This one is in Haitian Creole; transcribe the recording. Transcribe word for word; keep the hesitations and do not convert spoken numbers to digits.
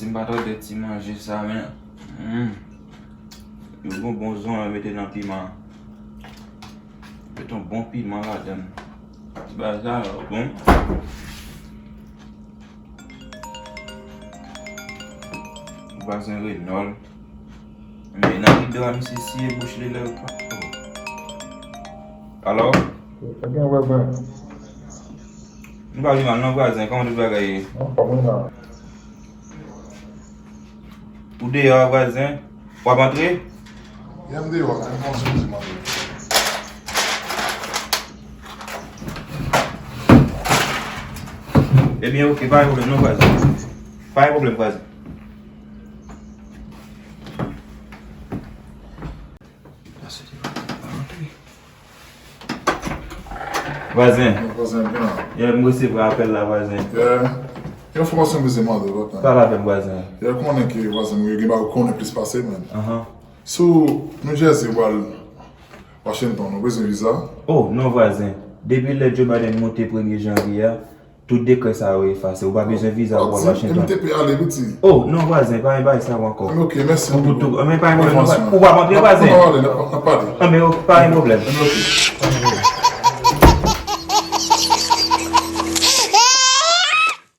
Si m pa tande ti manje sa, men. Hmm. Yo gon bon zòn mete nan piman. Met yon bon piman ladan. Ti bagay sa yo bon. Vwazen Renòl. Men nan rido a, misye siye bouch li lè l pa. Alò? Ebyen, vwazen. Nou pa gen mal non, vwazen. Kòman tout bagay ye? Anfòm, wi, la. Ou deyò a, vwazen? W ap antre? Ya, m deyò a, m panse m di m antre. Ebyen, oke, pa gen pwoblèm non, vwazen. Pa gen pwoblèm, vwazen. Vwazen. Vwazen, byen. Yeah, m resevwa apèl la, vwazen. Yeah. Yon enfòmasyon m bezwen mande w, papa. Pale avè m, vwazen. Yeah, konnen ke vwazen, mwen gen bagay ou konnen plis pase mwen. Ahan. Sou New Jersey, w al Washington, ou bezwen viza? Oh, non, vwazen. Depi lè Joe Biden monte premye janvye a, tout dekrè sa yo efase. Ou pa bezwen viza pou w al Washington. M te pe ale, piti. Oh, non, vwazen, pa gen bagay sa yo ankò. Ok, mèsi. Ou tout, men pa gen pwoblèm, non, ou p ap antre, vwazen. N ap pale, n ap pale. Ah, men ok, pa gen pwoblèm. Ok.